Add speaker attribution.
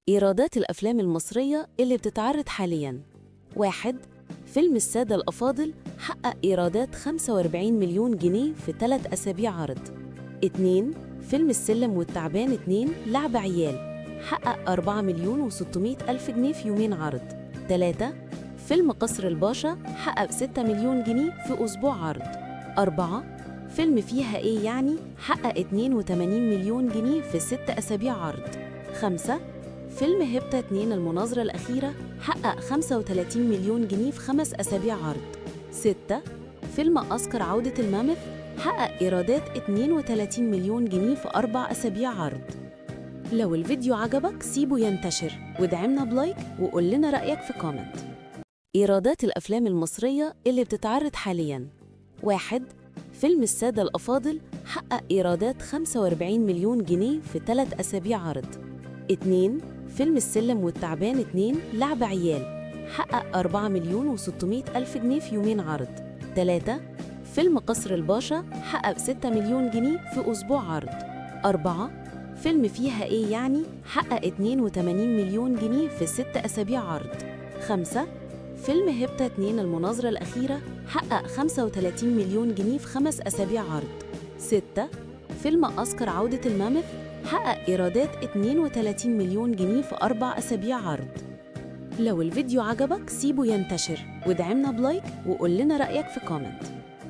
Speaker 1: إيرادات الأفلام المصرية اللي بتتعرض حالياً: 1. فيلم السادة الأفاضل حقق إيرادات 45 مليون جنيه في 3 أسابيع عرض. 2. فيلم السلم والتعبان 2 لعب عيال حقق 4,600,000 جنيه في يومين عرض. 3. فيلم قصر الباشا حقق 6 مليون جنيه في أسبوع عرض. 4. فيلم فيها إيه يعني حقق 82 مليون جنيه في 6 أسابيع عرض. 5. فيلم هيبتا 2 المناظرة الأخيرة حقق 35 مليون جنيه في 5 أسابيع عرض. 6. فيلم أسكر عودة المامث حقق إيرادات 32 مليون جنيه في 4 أسابيع عرض. لو الفيديو عجبك سيبه ينتشر وادعمنا ب like وقول لنا رأيك في comment. إيرادات الأفلام المصرية اللي بتتعرض حالياً: 1. فيلم السادة الأفاضل حقق إيرادات 45 مليون جنيه في 3 أسابيع عرض. 2. فيلم السلم والتعبان 2 لعب عيال حقق 4,600,000 جنيه في يومين عرض. 3. فيلم قصر الباشا حقق 6 مليون جنيه في أسبوع عرض. 4. فيلم فيها إيه يعني حقق 82 مليون جنيه في 6 أسابيع عرض. 5. فيلم هيبتا 2 المناظرة الأخيرة حقق 35 مليون جنيه في 5 أسابيع عرض. 6. فيلم أسكر عودة المامث حقق إيرادات 32 مليون جنيه في 4 أسابيع عرض. لو الفيديو عجبك سيبه ينتشر وادعمنا ب like وقول لنا رأيك في comment.